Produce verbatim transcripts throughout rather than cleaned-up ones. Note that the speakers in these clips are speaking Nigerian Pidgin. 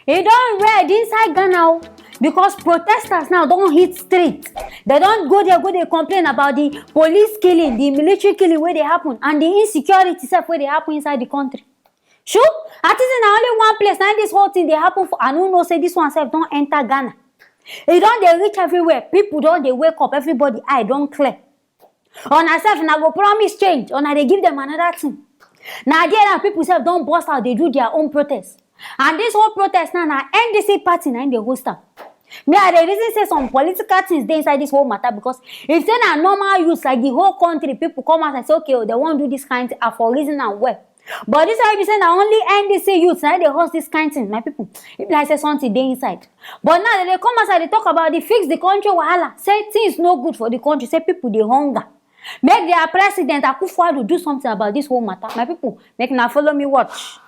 E don red inside Ghana o, because protesters now don hit street. Dem don go there go dey complain about the police killing, the military killing wey dey happen, and the insecurity sef wey dey happen inside the country. Shu, I think say na only one place na this whole thing dey happen for. I no know say this one sef don enter Ghana. E don dey reach everywhere. People don dey wake up. Everybody eye don clear. Una sef, una go promise change, una dey give them another thing. Na there now people sef don burst out dey do their own protest. And this whole protest now na N D C party na im dey host am. Me, I dey reason say some political things dey inside this whole matter, because if say na normal youths, like, the whole country people come out and say, okay, oh, they wan do this kind thing, I for reason am well. But this one be say na only N D C youths na dey host this kind thing, my people. E be like say something dey inside. But now dem dey come outside dey talk about the fix the country wahala, say things no good for the country, say people dey hunger. Make their president Akufo-Addo do something about this whole matter. My people, make una follow me watch.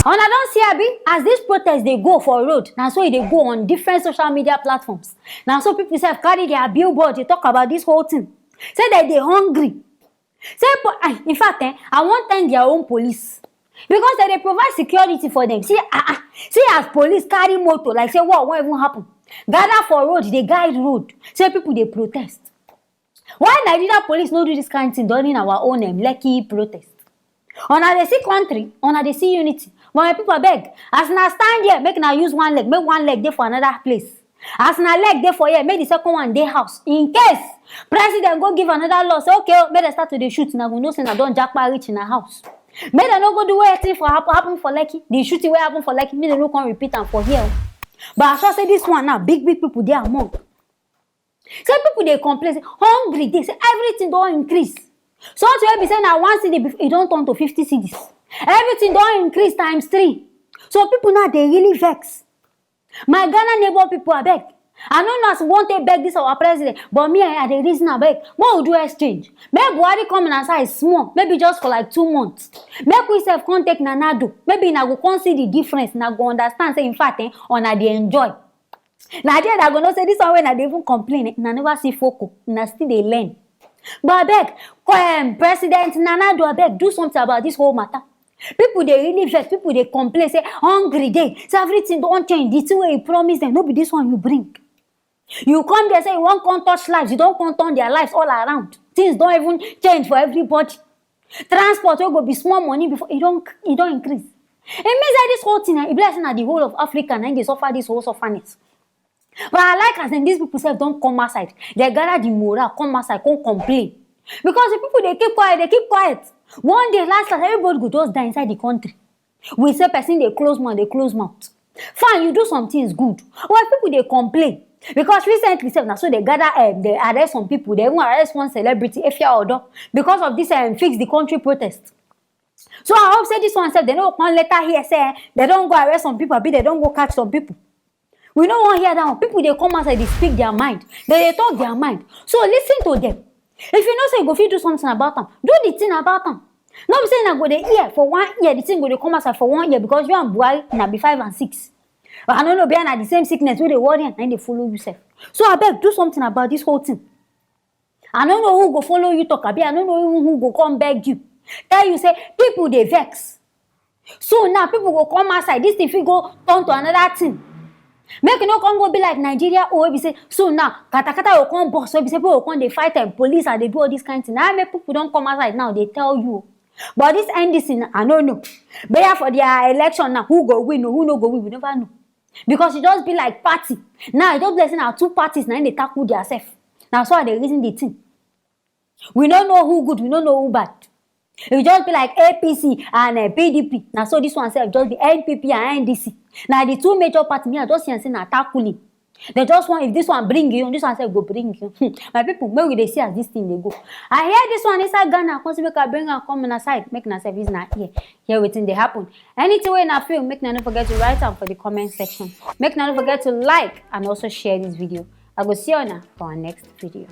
Una don see, abi, as this protest dey go for road, na so e dey go on different social media platforms. Na so people sef carry their billboard dey talk about this whole thing. Say dem dey hungry. Say, po- ah, in fact, eh, I wan thank their own police, because dem dey provide security for them. See, ah, ah, see as police carry motor like say what wan even happen. Gather for road, dey guide road. Say people dey protest. Why Nigeria police no do this kind thing during our own, um, Lekki protest? Una dey see country, una dey see unity. But my people, abeg, as una stand here, make una use one leg, make one leg dey for another place. As una leg dey for here, make the second one dey house. In case president go give another law, say, okay, oh, make dem start to dey shoot, una go know say una don japa reach una house. Make dem no go do wetin for happen, happen for Lekki. The shooting wey happen for Lekki, make dem no come repeat am for here. But I sure say this one now, big, big people dey among. Say people dey complain say hungry dey, say everything don increase. Something wey be say na one cedi before, e don turn to fifty cedis. Everything don increase times three. So people now dey really vex. My Ghana neighbor people, abeg. I no know as we wan take beg this our president, but me, I, I dey reason, abeg. Make we do exchange. Make Buhari come una side small, maybe just for like two months. Make we sef come take Nana Addo. Maybe una go come see the difference. Una go understand say, in fact, eh, una dey enjoy. Na there una go know say this one wey una dey even complain, eh, una never see foco, una still dey learn. But abeg, um, President Nana Addo, abeg, do something about this whole matter. People dey really vex, people dey complain say hungry dey, say everything don change. The thing wey you promise them, no be this one you bring. You come there say you wan come touch lives, you don come turn their lives all around. Things don even change for everybody. Transport wey go be small money before, e don, e don increase. E mean say this whole thing, eh, e be like say na the whole of Africa na im dey suffer this whole sufferness. But I like as dem, these people sef don come outside. Dem gather the morale, come outside, come complain. Because the people dey keep quiet, dey keep quiet. One day, last, last, everybody go just die inside the country. We say person dey close mouth, dey close mouth. Fine, you do some things good. Why people dey complain? Because recently sef, na so dem gather, um, dem arrest some people. Dem even arrest one celebrity, Efia Odo, because of this, um, fix the country protest. So I hope say this one sef, dem no come later hear say, eh, dem don go arrest some people, abi dem don go catch some people. We no wan hear that one. People dey come outside, dey speak their mind. Dem dey talk their mind. So listen to them. If you know say you go fit do something about am, do the thing about am. No be say una go dey hear for one ear, the thing go dey come outside for one ear because you and Buhari na be five and six. I no know, be na the same sickness wey dey worry am, na im dey follow you sef. So abeg, do something about this whole thing. I no know who go follow you talk, abi I no know even who go come beg you, tell you say people dey vex. So now people go come outside, this thing fit go turn to another thing. Make e no come go be like Nigeria own, wey be say, so now katakata go come burst, wey be say people go come dey fight, um, police and dey do all this kind thing. Na make people don come outside now dey tell you. But this N D C, na, I no know. But yeah, for their election now, who go win o, who no go win, we never know. Because e just be like party. Now e just be like say na two parties na im dey tackle their sef. Na so I dey reason the thing. We no know who good, we no know who bad. E just be like A P C and uh, P D P. Na so this one sef just be N P P and N D C. Na the two major party, me I just see am say na tackling. They just want, if this one bring you, this one sef go bring you. My people, make we dey see as this thing dey go. I hear this one inside Ghana, come say make I bring am come una side, make una sef use una ear hear wetin dey happen. Anything wey una feel, make una no forget to write am for the comment section. Make una no forget to like and also share this video. I go see una for our next video.